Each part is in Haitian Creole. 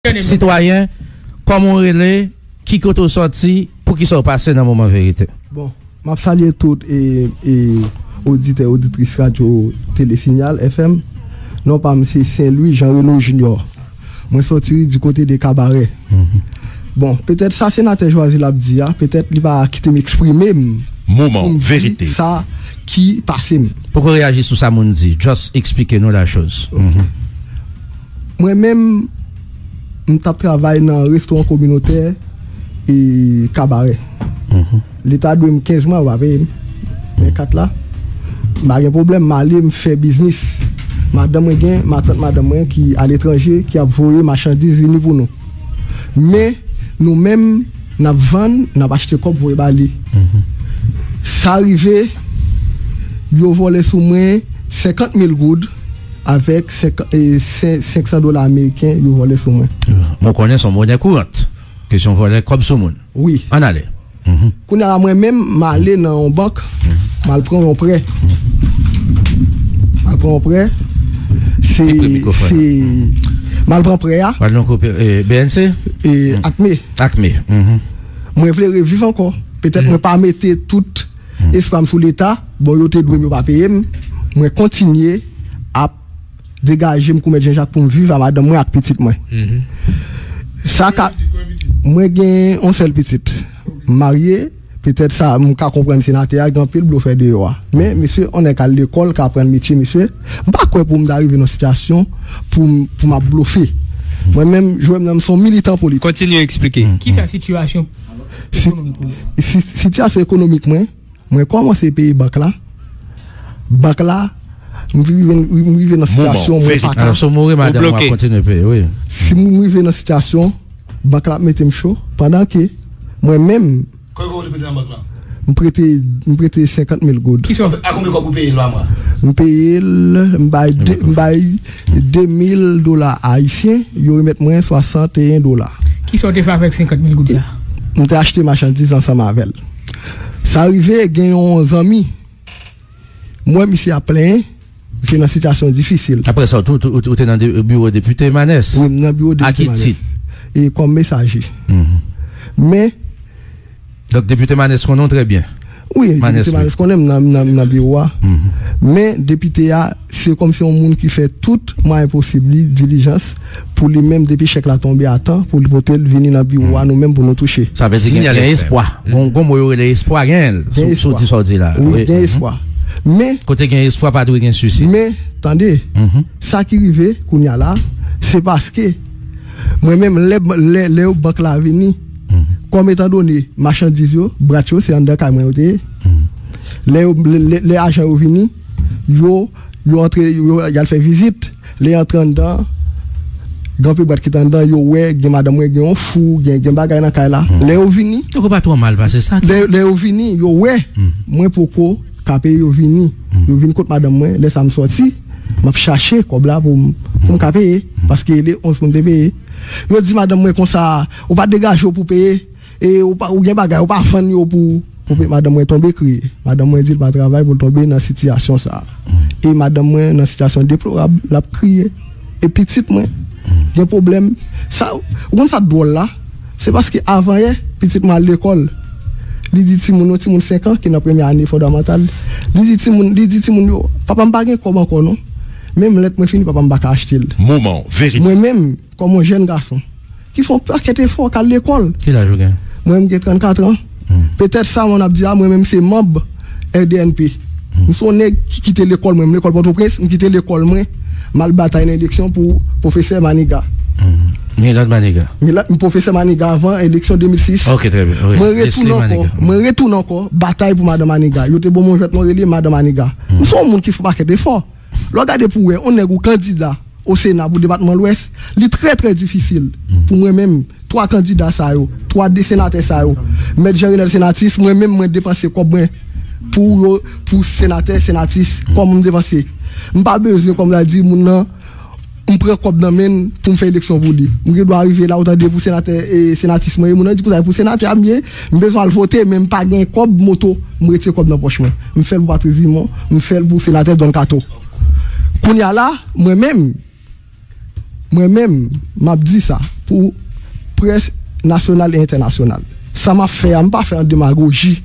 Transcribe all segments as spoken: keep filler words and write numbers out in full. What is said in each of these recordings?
Sitwayen, kòman w rele, ki kote w sòti, poukisa w pase nan Moman Verite? Bon, m ap salye tout e, e, oditè, oditris radyo Tele Signal F M. Non pa m se Saint Louis Jean Reno Junior. Mwen sòti di kote de Kabarè. Bon, petèt sa senatè Jwazi l ap di a, petèt li pa kite m eksprime m. Moman pou m di verite. Sa ki pase m. Poko reyaji sou sa moun di, just eksplike nou la choz. Ok. Mwen menm, m t ap travay nan restoran kominotè e Kabarè. Leta dwe m kenz mwa, yo pa peye m. Men kat la, m pa gen pwoblèm, m ale, m fè biznis. Madanm mwen gen, matant madanm mwen ki aletranje, ki ap voye machandiz vini pou nou. Men, nou menm, n ap vann, n ap achte kòb voye ba li. Sa rive, yo vòlè sou mwen senkant mil goud avèk senk, e, sen, senk san dola ameriken, yo vòlè sou mwen. Mwen konnen se yon monè kourant. Kesyon vòlè kòb sou moun. Wi. Ann ale. Kounye a la, mwen menm, m ale nan yon bank, m al pran yon prè. M al pran yon prè. Se, se, m al pran prè a. Pale nan kote, e, B N C? E, Acme. Acme. Mwen vle reviv ankò. Petèt mwen pa mete tout espwa m sou Leta. Bon, yo te dwe m, yo pa peye m. Mwen kontinye ap degaje m kou mèt Janjak pou m viv a madanm mwen ak pitit mwen. Sa ka, mwen gen yon sèl pitit. M marye, petèt sa, m ka konprann senatè a, gen anpil blofè deyò a. Men, mesye, on nèg k al lekòl, k aprann metye, mesye, m pa kwè pou m ta rive nan sitiyasyon pou m, pou m ap blofe. Mwen menm, jwè m nan, m se yon militan politik. Kontinye eksplike. Kisa sitiyasyon ekonomik ou? Si, sitiyasyon ekonomik mwen, mwen kòmanse peye bank la. Bank la, m rive, m rive nan sitiyasyon mwen pa ka. Alò, Somore, madanm ou ap kontinye peye, wi. Si m, m rive nan sitiyasyon, bank la ap mete m cho, pandan ke mwen menm, kòb ou te prete nan bank la? M prete, m prete senkant mil goud. Kisa w fè? A konbyen kòb ou peye l pa mwa? M peye l, m bay de, m bay de mil dola ayisyen, yo remèt mwen swasanteyen dola. Kisa w te fè avèk senkant mil goud sa? M te achte machandiz ansanm avè l. Sa rive gen yon zanmi, m wè misye ap plenyen, misye nan sitiyasyon difisil. Apre sa, ou, ou, ou, ou te nan de, biwo depite Manès? Wi, m nan biwo depite Manès. A ki tit? E kòm mesaje. Men, donk, depite Manès konnen w trè byen? Wi, depite Manès konnen m nan, nan, nan biwo a. Men, depite a, se kòmsi yon moun ki fè tout mwayen posib li, dilijans, pou li menm, depi chèk la tonbe a tan, pou li pote l vini nan biwo a, nou menm pou nou touche. Sa vle di gen, gen espwa. Gon, gon mo yo rele espwa, gen l. Sou, sou di sa w di la. Wi, gen espwa. Men, kote gen espwa, pa dwe gen sisi. Men, tande, sa ki rive, kounye a la, se paske, mwen menm, lè, lè, lè yo bank la vini, kòm etandone, machandiz yo, bwat yo, se anndan kay mwen yo te ye. Lè yo, lè, lè, lè ajan yo vini, yo, yo antre, yo, y al fè vizit. Lè y antre anndan, gen anpil bwat ki te anndan, yo wè, gen madanm mwen, gen yon fou, gen, gen bagay nan kay la. Lè yo vini, yo pa twò mal pase sa. Lè, lè yo vini, yo wè, mwen poko ka peye, yo vini. Yo vin kot madanm mwen, lè sa m sòti, m ap chache kòb la pou m, pou m ka peye, paske e le onz pou m te peye. Yo di madanm mwen konsa, ou pa degaje w pou peye, e ou pa, ou gen bagay, ou pa vann yo pou, pou peye. Madanm mwen tonbe kriye. Madanm mwen di l pa travay pou l tonbe nan sitiyasyon sa a. E madanm mwen nan sitiyasyon deplorab, l ap kriye. E pitit mwen gen pwoblèm. Sa, ou konn sa dwòl la? Se paske avan yè, pitit mwen al lekòl. Li di timoun yo, timoun senk an ki nan premyè ane fondamantal, li di timoun, li di timoun yo, "Papa, m pa gen kòb ankò non. Menm lèt mwen fini, papa, m pa ka achte l." Moman verite. Mwen menm, kòm yon jèn gason, ki fè yon pakèt efò, k al lekòl. Ki laj ou gen? Mwen, m gen trannkat an. Petèt sa moun ap di a, mwen menm se manb R D N P. M se yon nèg ki kite lekòl mwen, m lekòl Pòtoprens, m kite lekòl mwen, m al batay nan eleksyon pou pwofesè Maniga. Milad Maniga. Milad, m pwofesè Maniga avan eleksyon de mil sis. Ok, trè byen. Wi. Mwen retounen ankò, mwen retounen ankò, batay pou madan Maniga. Yo te ban mwen jwèt mwen rele madan Maniga. M se yon moun ki fè yon pakèt efò. Lè w gade pou w wè, yon nèg ou kandida o Sena pou depatman Lwès, li trè, trè difisil pou mwen menm, twa kandida sa yo, twa de senatè sa yo, Mèt Jean Renel Senatus, mwen menm, mwen depanse kòb mwen pou yo, pou senatè, senatis, kòman m depanse. M pa bezwen, kòm sa di, moun nan, m pran kòb nan men l pou m fè eleksyon pou li. M gen dwa rive la, ou tande pou senatè, e, senatis mwen ye, moun nan di pou sa, pou senatè a m ye, m bezwen al vote, men m pa gen kòb moto, m retire kòb nan pòch mwen. M fè l pou Patrice Dumont, m fè l pou senatè Don Kato. Kounye a la, mwen menm, mwen menm, m ap di sa. pou près nasyonal e entènasyonal. Sa m ap fè a, m pa fè an demagoji.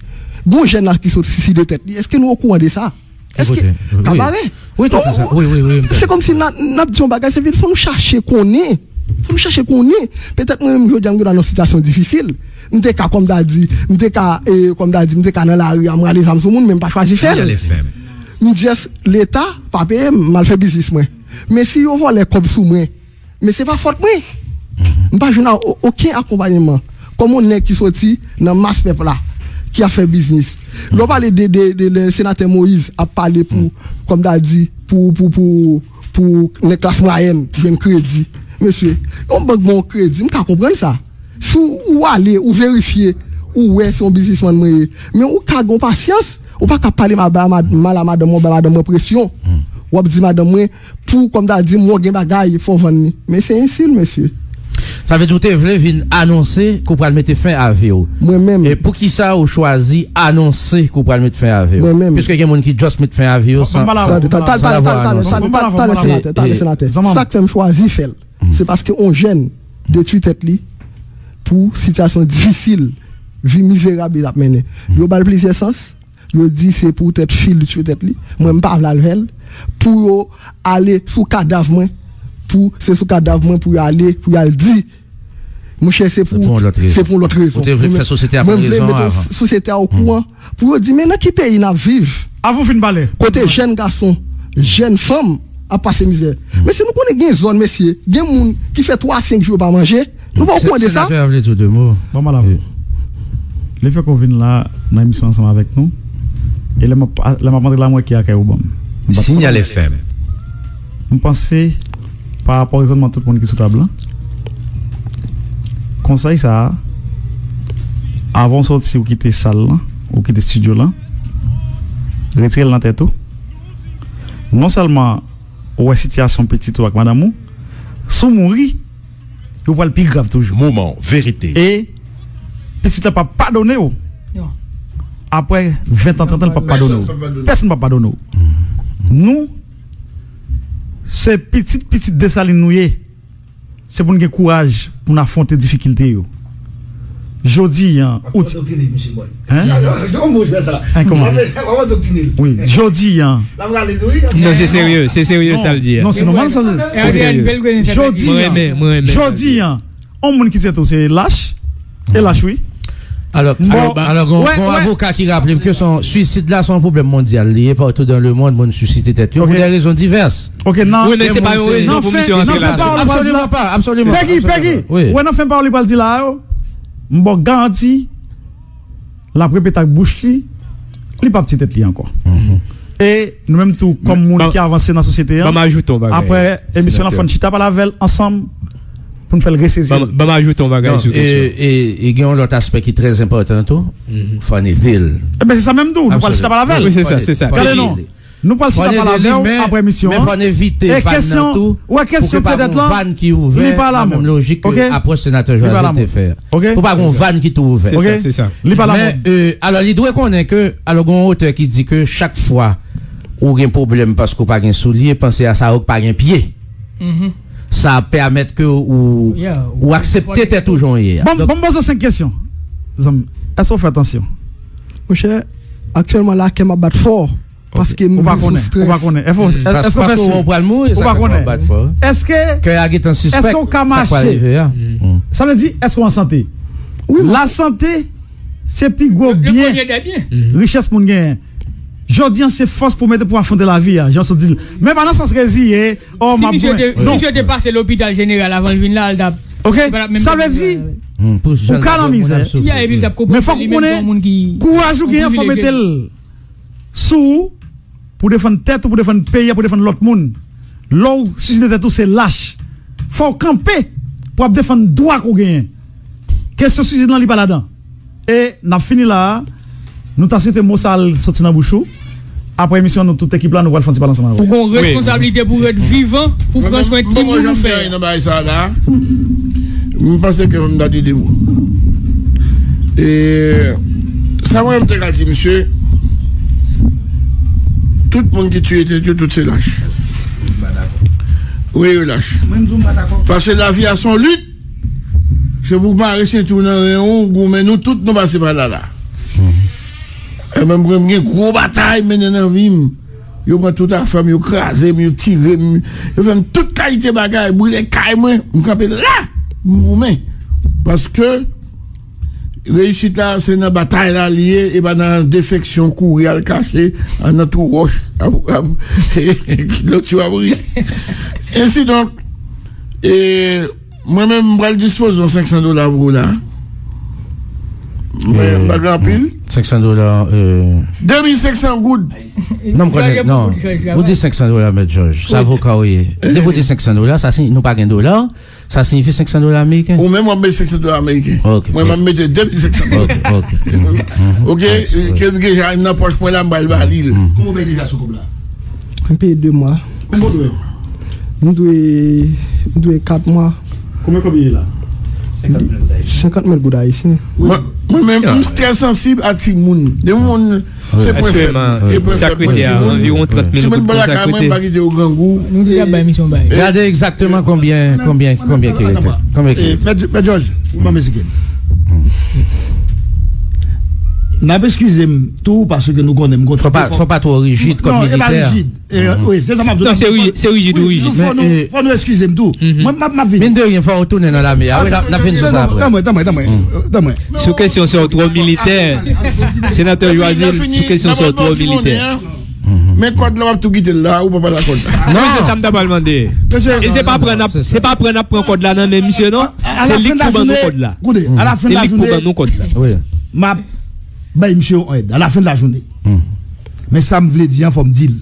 Gon jèn la ki sot siside tèt li. Èske nou okouran de sa? Èske Kabare? Wi, wi, wi, wi. Se kòmsi n ap di yon bagay, se vin fò nou chache konnen. Fò nou chache konnen. Petèt mwen menm jodi a m gentan nan yon sitiyasyon difisil. M te ka, kòm ta di, m te ka, e, kòm ta di, m te ka nan lari a, m rale zam sou moun, men m pa chwazi fè l. M jis, Leta pa peye m, m al fè biznis mwen. Men si yo vòlè kòb sou mwen, men se pa fòt mwen. M pa jwenn a-, o-, okenn akonpanyeman. Kòm yon nèg ki soti nan mas pèp la, ki ap fè biznis. Lè w pale de, de, de, de senatè Moïse ap pale pou, kòm ta di, pou, pou, pou, pou nèg klas mwayèn jwenn kredi. Mesye, yon bank ban w kredi, m ka konprann sa. Si w ale, ou verifye, ou wè se yon biznismann mwen ye. Men ou ka gen yon pasyans, ou pa ka pale mal a madanm mwen, bay madanm mwen presyon. W ap di madanm mwen, pou, kòm ta di, mwen gen bagay, fò w vann li. Men se ensil, mesye. Sa vle di ou te vle vin anonse ke w pral mete fen a vi w. Mwen menm. E poukisa ou chwazi anonse ke w pral met fen a vi w? Mwen menm. Piske gen moun ki just met fen a vi yo san, san, san avwa anonse. Talè, senatè, talè, senatè. Sa k fè m chwazi fè l, se paske yon jèn detwi tèt li pou sitiyasyon difisil, vi mizerab li t ap mennen. Yo ba l plizyè sans, yo di se poutèt fi l li twe tèt li. Mwen, m pa vle al vè l. Pou yo ale sou kadav mwen, pou, se sou kadav mwen pou yo ale, pou yo al di, monchè, se pou, se pou yon lòt rezon. Ou te vle fè sosyete a pran rezon avan. Mwen, mwen vle mete sosyete a okouran, pou yo di, men nan ki peyi n ap viv? Avan w fin pale. Kote jèn gason, jèn fanm ap pase mizè. Men si nou konnen gen zòn, mesye, gen moun ki fè twa, senk jou yo pa manje, nou pa okouran de sa? Senatè a vle di w de mo. Ban m al avè w. Lefètke w vin la nan emisyon ansanm avèk nou, e lè m ap, lè m ap antre la, m wè ki akèy ou ban m. Sinyal F M. M panse, pa rapò rezònman tout moun ki sou tab la, konsèy sa a, avan w sòti, ou kite sal lan, ou kite estidyo lan, retire l nan tèt ou. Non sèlman ou wè sitiyasyon pitit ou ak madanm ou, si w mouri, yo pral pi grav toujou. Moman verite. E pitit la p ap padone w. Apre ven tan, trant tan, li p ap padone w. Pèsonn p ap padone w. Nou, se pitit pitit Desalin nou ye. Se pou n gen kouraj pou n afwonte difikilte yo. Jodi a, ou ti... Hein? Hein, kòman? Wi, jodi a. Non, se serye, se serye sa l di a. Non, se nòmal sa. Jodi a, jodi a, yon moun ki tèt ou se lach, e lach wi. Alò, alò, alò, gon, gon avoka ki raple m ke se yon, swisid la se yon pwoblèm mondyal li ye, partout dans le monde, moun siside tèt yo pou de rezon divès. Ok, nan, wi, men se pa yon rezon pou misye rantre la. Absoliman pa, absoliman pa. Peggy, Peggy, ou wè nan fen pawòl li pral di la yo, m ba w garanti, l ap repete ak bouch li, li p ap tiye tèt li ankò. E nou menm tou, kòm moun ki avanse nan sosyete a, apre emisyon lan, fò n chita pale avè l ansanm pou n fè l resezi. Ban m ajoute yon bagay sou kesyon. E, e gen yon lòt aspè ki trè enpòtan tou. Fò n ede l. Ebyen, se sa menm tou, nou pral chita pale avè l. Wi, se sa, se sa. Gade non. Nou pral chita pale avè w apre emisyon an. Men fò n evite vann nan tou, pou ke pa gon vann ki ouvè nan menm lojik ke apwòch senatè Jwazel te fè a. Pou pa gon vann ki tou ouvè. Se sa, se sa. Men, e, alò, li dwe konnen ke, alò, gon otè ki di ke chak fwa ou gen pwoblèm paske w pa gen soulye, panse a sa yo k pa gen pye. Sa ap pèmèt ke ou, ou aksepte tèt ou jan w ye a. Bon, bon, m poze senk kesyon. Zanmi, èske w fè tansyon? Monchè, aktyèlman la, kè m ap bat fò. Paske m sou strès. Ou pa konnen. Èske w fè si? Ou pa konnen. Èske, kè a gentan sispèk sa k pral rive a. Sa vle di, èske w an sante? Wi, lasante se pi gwo byen, richès moun genyen. Jodi a, se fòs pou mete pou afwonte lavi a, jan w sot di l. Men pa nan sans reziye, o, m ap goumen. Si misye te pase lopital jeneral avan l vin la, l t ap... Ok, sa vle di, ou ka nan mizè. Men fòk ou konnen kouraj ou genyen, fò w mete l sou ou, pou defann tèt ou, pou defann peyi a, pou defann lòt moun. Lè w siside tèt ou, se lach. Fò w kanpe pou w ap defann dwa ke w genyen. Kesyon siside lan, li pa ladan. E n ap fini la a. Nou ta swete mo sa a soti nan bouch ou. Apre emisyon, nou tout ekip la, nou pral fè yon ti pale ansanm avè w. Ou gen yon responsablite pou w ret vivan, pou w pran swen timoun ou fè a. Nan bagay sa a la, m panse ke m ta di de mo. E sa mwen menm te ka di misye, tout moun ki tiye tèt yo, tout se lach. Wi, yo lach. Paske lavi a se yon lit. Se pou mare senti w nan ren w, goumen, nou tout nou pase pa la la. E menm mwen, m gen gwo batay mennen nan vi m. Yo pran tout afè m, yo kraze m, yo tire m, yo fè m tout kalite bagay, brile kay mwen, m kanpe la, m goumen. Paske reyisit la, se nan batay la li ye, e pa nan defeksyon, kouri al kache, a, nan twou wòch, ap, ap, lòt yo ap ri. Ensi donk, e, mwen menm, m pral dispoze yon senk san dola pou ou la. Mwen, m pa gen anpil. Senk san dola, euh, de mil senk san goud. Non, m konnen, non. Ou di senk san dola, Mèt Jòj. Se avoka w ye. Depi w di senk san dola, sa siy-, nou pa gen dola, sa siyifi senk san dola ameriken. Ou menm w ap mete senk san dola ameriken. Ok. Mwen, m ap mete de mil senk san dola. Ok, ok. Ok, ke m deja nan pòch mwen la, m pral ba li l. Kòman w bay deja sou kòb la? M peye de mwa. Konbyen w dwe? M dwe, m dwe kat mwa. Konbyen kòb li ye la? Senkant mil goud ayisyen. Mwen, mwen menm, m trè sansib a timoun. De moun, se pwen fèb mwen. E pwen fèb mwen, timoun. Timoun bò lakay mwen, m pa kite yo grangou. Nou deja bay misyon bay. Gade egzakteman konbyen, konbyen, konbyen ki rete. Konbyen ki rete. Mèt, Mèt Jòj, ou ban m esplike. N ap eskize m tou, paske nou konnen m gon ti defo. Fò pa, fò pa twò rijid kòm militè. Non, e pa rijid. E, wi, se sa m ap di w. Non, se ri-, se rijid ou rijid. Fò nou, fò nou eskize m tou. Mwen, m ap, m ap vini. Mine de rien, fò w tounen nan lame a. Wi, n ap, n ap vin sou sa apre. Tann mwen, tann mwen, tann mwen. Tann mwen. Sou kesyon sa w twò militè. Senatè Joazil, sou kesyon sa w twò militè. Men kòd la, w ap tou kite l la, ou pa pale a kòd la. Non, se sa m ta pral mande. E se pa pran n ap, se pa pran n ap pran kòd la nan men misye, non. Se li k pou ban nou kòd la. Koute, a la fen de la jounen, m ap bay misye yon èd. A la fen de la jounen. Men sa m vle di an, fò m di l.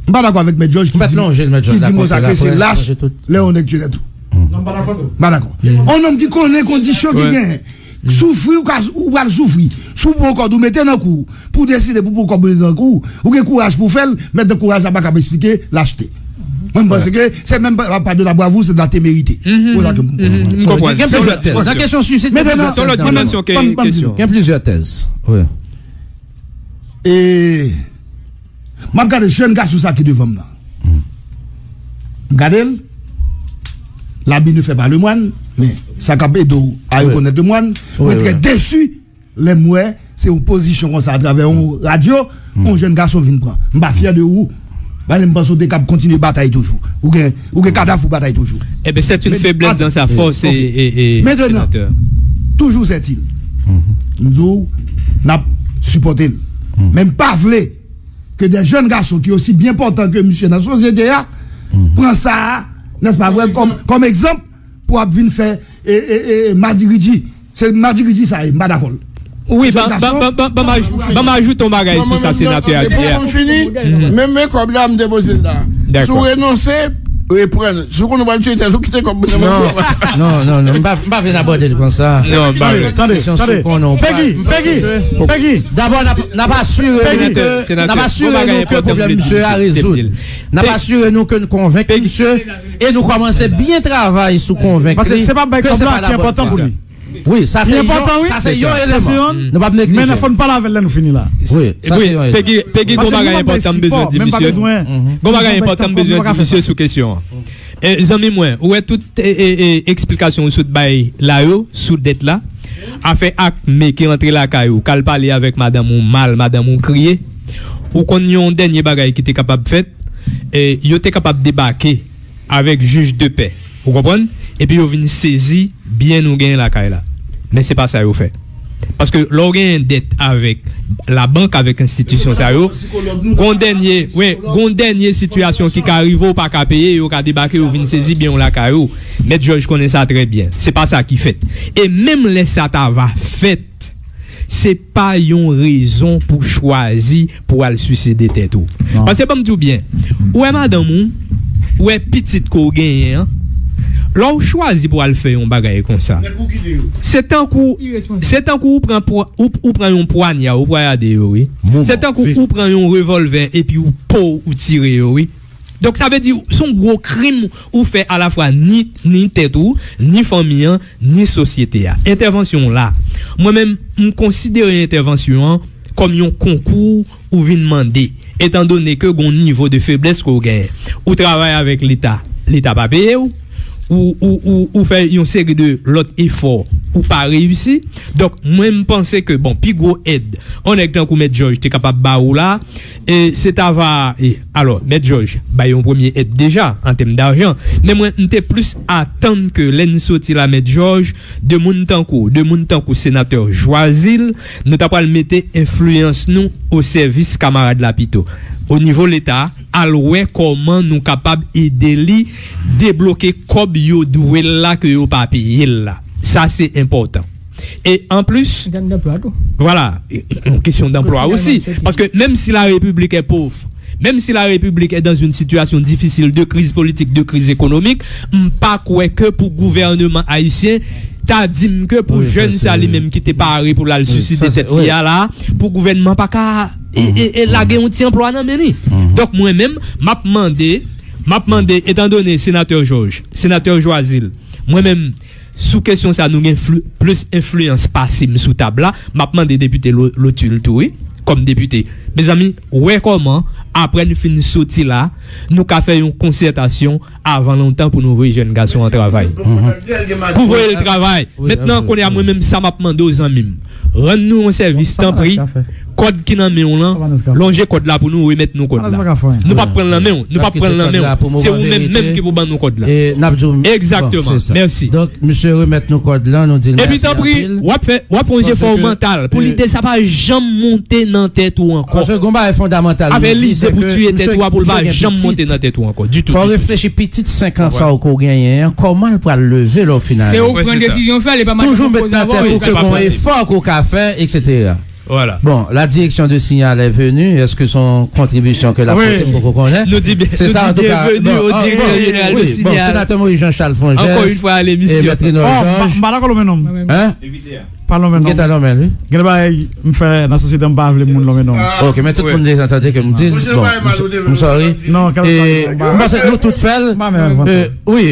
M pa dakò avèk Mèt Jòj ki di, ki di m konsa ke se lach lè yon nèg tire tèt ou. M pa dakò. On nonm ki konnen kondisyon ki genyen. Soufri, ou ka, ou pral soufri. Si w pran kòd ou mete nan kou, pou w deside pou pran kòb ou mete nan kou, ou gen kouraj pou w fè l, men kouraj la pa kab esplike lachte. Mwen, m panse ke se menm pa, pa de la bravou, se de la temerite. Pou sa ke m, m konprann. Gen plizyè tèz. Nan kesyon swisid, gen plizyè tèz. Yon lòt dimansyon ke kesyon. Gen plizyè tèz. Wi. E m ap gade jèn gason sa ki devan m nan. M gade l, l'habit ne fait pas le moine, men sa k ap ede w a rekonèt le moine. Mwen trè desi lè m wè se yon pozisyon konsa atravè yon radyo, yon jèn gason vin pran. M pa fyè de ou. Paske m panse w te kab kontinye batay toujou. Ou gen, ou gen kadav pou batay toujou. Eh ben, c'est une faiblesse dans sa force, e, e, e, senatè. Toujou sètil. M di w, n ap sipòte l. Men m pa vle ke de jèn gason ki osi byen pòtan ke misye nan sosyete a, pran sa a, n'est-ce pas, vre, kòm, kòm egzanp pou ap vin fè, e, e, e, madiridji. Se madiridji sa ye, m pa dakò l. Wi, ban, ban, ban, ban, ban m aj-, ban m ajoute yon bagay sou sa senatè a di a. Menm, men kòb la, m depoze l la. Si w renonse, reprann. Si w konnen w pral tiye tèt ou, kite kòb nan men m. Non, non, non, non, m pa, m pa vin abòde l konsa. Non, m pa vle. Tande, tande. Pegi, Pegi, Pegi. Dabò, n ap, n ap asire nou ke, n ap asire nou ke pwoblèm misye a rezoud. N ap asire nou ke n konvenk misye e nou kòmanse byen travay sou konvenk li ke se pa dabò l fè sa. Wi, sa se yon, sa se yon eleman. Nou p ap neglije. Men fò n pale avè l lè nou fini la. Wi, sa se yon eleman. Pegi, Pegi, gon bagay enpòtan m bezwen di misye. Gon bagay enpòtan m bezwen di misye sou kesyon an. E, zanmi mwen, ou wè tout, e, e, e, eksplikasyon ou sot bay la yo, sou dèt la, afè Acme ki rantre lakay ou, k al pale avèk madanm ou mal, madanm ou kriye, ou konn yon dènye bagay ki te kapab fèt, e, yo te kapab debake avèk jij de pè. Ou konprann? Epi yo vin sezi byen nou genyen lakay la. Men se pa sa yo fè. Paske lè w genyen dèt avèk labank, avèk enstitisyon sa yo, gon dènye, wi, gon dènye sitiyasyon ki ka rive, w pa ka peye, yo ka debake, yo vin sezi byen w lakay ou. Mèt Jòj konnen sa trè byen. Se pa sa ki fèt. E menm lè sa ta va fèt, se pa yon rezon pou chwazi pou al swiside tèt ou. Paske ban m di w byen, ou wè madanm ou, ou wè pitit ke w genyen an, lè w chwazi pou al fè yon bagay konsa, se tankou, se tankou ou pran pwa-, ou, ou pran yon pwanya, ou pwayade yo, wi. Se tankou ou pran yon revòlvè epi ou po, ou tire yo, wi. Donk, sa vle di, se yon gwo krim ou fè alafwa ni, ni tèt ou, ni fanmi an, ni sosyete a. Entèvansyon w la, mwen menm, m konsidere entèvansyon an kòm yon konkou ou vin mande, etandone ke gon nivo de feblès ke w genyen. Ou travay avèk Leta, Leta pa peye w. ou, ou, ou, ou fè yon seri de lòt efò, ou pa reyisi. Donk, mwen, m panse ke, bon, pi gwo èd, yon nèg tankou Mèt Jòj te kapab ba ou la, e se ta va, e, alò, Mèt Jòj bay yon premye èd deja, an tèm dajan, men mwen, m te plis atann ke lè n soti la, Mèt Jòj, de moun tankou, de moun tankou senatè Jwazil, nou ta pral mete enfliyans nou o sèvis kamarad la pito. O nivo Leta, al wè kòman nou kapab ede li debloke kòb yo dwe l la ke yo pa peye l la. Sa se enpòtan. E anplis, vwala, yon kesyon danplwa osi. Paske menm si la République est pauvre, menm si la République est dans une situation difficile de crise politique, de crise économique, m pa kwè ke pou gouvènman ayisyen ta di m ke pou jèn sa li menm ki te pare pou l al siside tèt li a la, pou gouvènman pa ka e, e, e lage yon ti anplwa nan men li. Donk mwen menm, m ap mande, m ap mande, etandone senatè Jòj, senatè Jwazil, mwen menm, sou kesyon sa nou gen fli- plis enfliyans pase m sou tab la, m ap mande depite Lo- Lotul tou, wi, kòm depite. Mezanmi, wè kòman, apre n fin soti la, nou ka fè yon konsètasyon avan lontan pou nou voye jèn gason an travay. Pou voye l travay. Mentnan, kounye a, mwen menm, sa m ap mande w, zanmi m, rann nou yon sèvis, tanpri. Kòd ki nan men w lan, lonje kòd la pou nou, remèt nou kòd la. Nou p ap pran l nan men w. Nou p ap pran l nan men w. Se ou menm menm ki pou ban nou kòd la. Egzakteman. Mèsi. Donk, misye remèt nou kòd la, nou di l mèsi anpil. Epi, tanpri, w ap fè, w ap fè yon jefò mantal pou lide sa pa janm monte nan tèt ou ankò. Paske gon bagay fondamantal nou di, lide pou tiye tèt ou a pou l pa janm monte nan tèt ou ankò ditou. Fò w reflechi pitit senk an sa w ko genyen an, kòman l pral leve lè w fin ale. Se ou k pran desizyon fè l, e pa madanm ou poze avè w. Toujou met nan tèt ou ke gon efò ke w ka fè, etsetera. Bon, la direction de Signal est venue. Est-ce que son contribution ke l ap pote, m poko konnen. Se sa, antouka. Bon, senatè Moïse Jean Charles Fonjès, e Mèt Renor Jòj. M pa dakò lonmen non m. Hein? Pa lonmen non m. Gentan lonmen, wi. Gen de bagay m fè nan sosyete, m pa vle moun lonmen non m. Ok, men tout moun deja tande ke m di l. Bon, m sorry. E m panse nou tout fè l. Wi,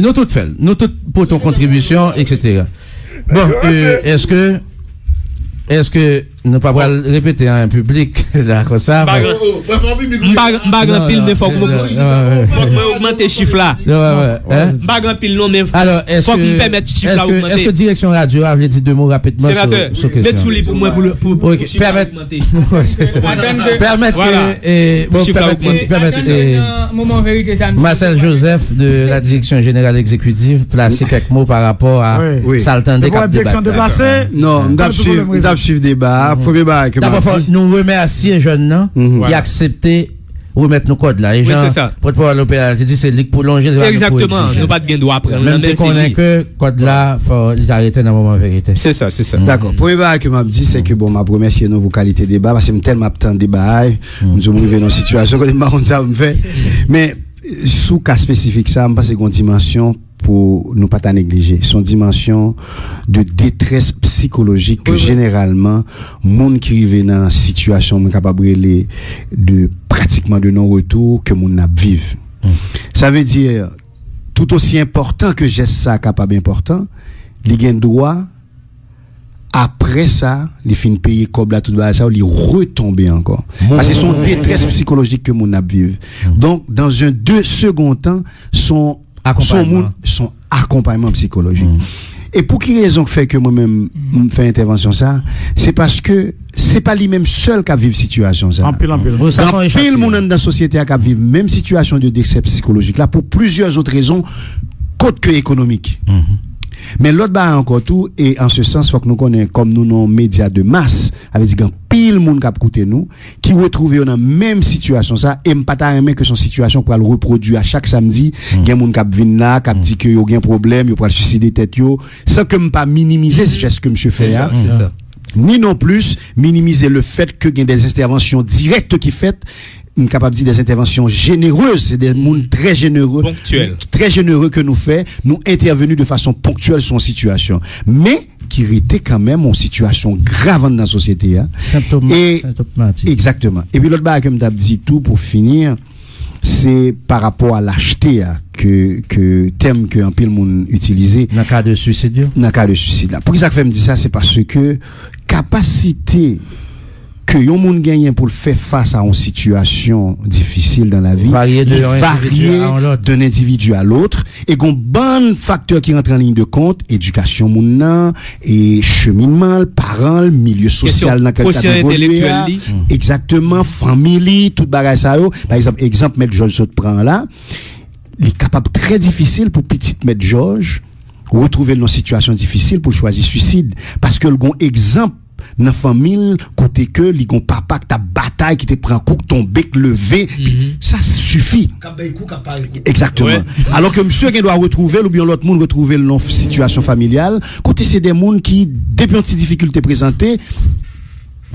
nou tout fè l. Nou tout pote yon kontribisyon, etsetera. Bon, euh, èske, èske nou pa pral repete an piblik la konsa? M pa gen anpil, men fòk mwen, fòk mwen ogmante chif la. M pa gen anpil non, men fòk m pèmèt chif la ogmante. Èske direksyon radyo a vle di de mo rapidman sou kesyon? Met sou li pou mwen pou chif la ogmante. Pèmèt ke, pèmèt ke Marcel Joseph de la direction générale exécutive plase kèk mo pa rapò a sa l tande k ap debat la. Non, m t ap swiv, m t ap swiv deba a. Premye bagay ke m ap di. Dabò, fò nou remèsye jèn nan ki aksepte remèt nou kòd la. E jan pòtpawòl O P A te di, se li k pou lonje, se pa nou k pou egzije. Egzakteman, nou pa t gen dwa pran l nan men, se li. Men m te konnen ke kòd la, fò li ta rete nan moman verite. Se sa, se sa. Dakò. Premye bagay ke m ap di, se ke, bon, m ap remèsye nou pou kalite deba, paske m tèlman ap tann deba a, m di w, m rive nan yon sitiyasyon kote m pa konn sa pou m fè. Men, sou ka espesifik sa, m panse gen yon dimansyon pou nou pa ta neglije. Se yon dimansyon de detrès psikolojik ke jeneralman moun ki rive nan sitiyasyon, mwen kapab rele de pratikman de non retou ke moun nan ap viv. Sa vle di, tout osi enpòtan ke jès sa kapab enpòtan, li gen dwa, apre sa, li fin peye kòb la, tout bagay sa yo, li retonbe ankò. Paske se yon detrès psikolojik ke moun nan ap viv. Donk, dans un de second temps, se yon, se yon moun, se yon akonpayman psikolojik. E pou ki rezon k fè ke mwen menm, m fè entèvansyon sa? Se paske se pa li menm sèl k ap viv sitiyasyon sa. Anpil, anpil. Gen anpil moun anndan sosyete a k ap viv menm sitiyasyon de detrès psikolojik la pou plizyè zòt rezon, kot ke ekonomik. Men lòt bagay ankò tou, e an se sans, fòk nou konnen, kòm nou nan yon medya de mas, sa vle di gen anpil moun k ap koute nou, ki retwouve yo nan menm sitiyasyon sa, e m pa ta renmen ke se yon sitiyasyon k pral repwodui a chak samdi, gen moun k ap vin la, k ap di ke yo gen pwoblèm, yo pral siside tèt yo, san ke m pa minimize jès ke misye fè a. Ni non plis minimize le fèt ke gen de entèvansyon dirèk ki fèt, m kapab di de entèvansyon jenerez, se de moun trè jenere, trè jenere ke nou fè, nou entèveni de fason ponktyèl sou yon sitiyasyon. Men, ki rete kanmenm yon sitiyasyon grav anndan sosyete a. Sentomatik. Egzakteman. Epi lòt bagay ke m t ap di tou pou fini, se pa rapò a lachte a ke, ke tèm ke anpil moun itilize. Nan ka de swisid yo? Nan ka de swisid la. Poukisa k fè m di sa? Se paske kapasite ke yon moun genyen pou l fè fas a yon sitiyasyon difisil dan lavi, li varye d'un endividi a yon lòt. D'un individu à l'autre, e gon bann faktè ki rantre an liy de kont, edikasyon moun nan, e cheminman l, paran l, milye sosyal nan kèl k ap evolye a, egzakteman, fanmi li, tout bagay sa yo. Pa egzanp, egzanp mèt Jòj sot pran an la, li kapab trè difisil pou pitit mèt Jòj retwouve l nan sitiyasyon difisil pou l chwazi swisid, paske l gon egzanp nan fanmi l kote ke li gon papa k t ap batay, ki te pran kou, k tonbe, k leve, pi sa sifi. K ap bay kou, k ap pare kou. Egzakteman. Alò ke misye gen dwa retwouve l oubyen yon lòt moun retwouve l nan yon sitiyasyon familyal kote se de moun ki, depi yon ti difikilte prezante,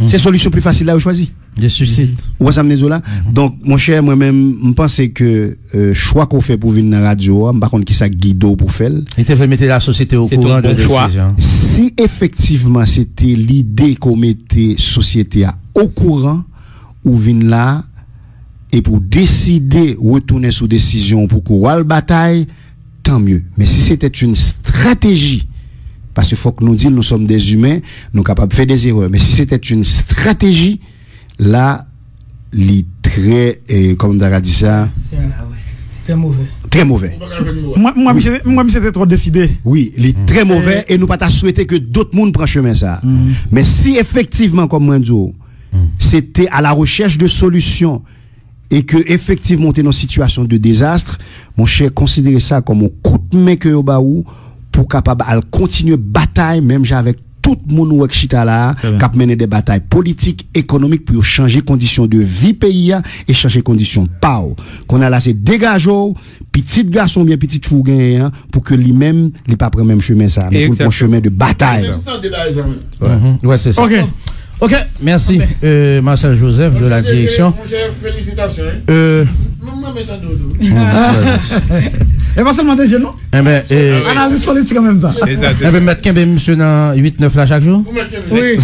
se solisyon pli fasil la yo chwazi. De swisid. Ou wè sa m vle di w la? Donk, monchè, mwen menm, m panse ke, euh, chwa ke w fè pou w vin nan radyo a, m pa konn kisa k gide w pou w fè l. Li te vle mete lasosyete okouran de desizyon. Si efektivman se te lide ke w mete sosyete a okouran, ou vin la, epi w deside retounen sou desizyon w pou ke w al batay, tant mieux. Mais si c'était une stratégie, paske fòk nou di l, nous sommes des humains, nou kapab fè des erreurs. Men si se te yon estrateji, la, li trè, eh, kòman m ta ka di sa? Trè move. Trè move. Mwen, mwen, misye, mwen, misye te twò deside. Wi, li trè move e nou pa ta swete ke dòt moun pran chemen sa. Men si efektivman, kòm mwen di w, se te à la recherche de solution, e ke efektivman w te nan sitiyasyon de dezas, monchè, konsidere sa kòm yon kout men ke yo ba ou pou w kapab al kontinye batay menm jan avèk tout moun ou wè k chita la a, k ap mennen de batay politik, ekonomik pou yo chanje kondisyon de vi peyi a e chanje kondisyon pa w. Kounye a la, se degaje w, pitit gason oubyen pitit fi w genyen an, pou ke li menm, li pa pran menm chemen sa, men pou l pran chemen de batay. Egzakteman. Mhm, wè, se sa. Ok. Ok, mèsi, euh, Marcel Joseph de la direction. Monchè, felisitasyon, hein. Euh, M renmen tande w tou. E pa sèlman de je non. Enben, e, analiz politik an menm tan. Se sa, se sa. Enben, mèt kenbe misye nan uit nèf la chak jou? Ou mèt kenbe. Wi.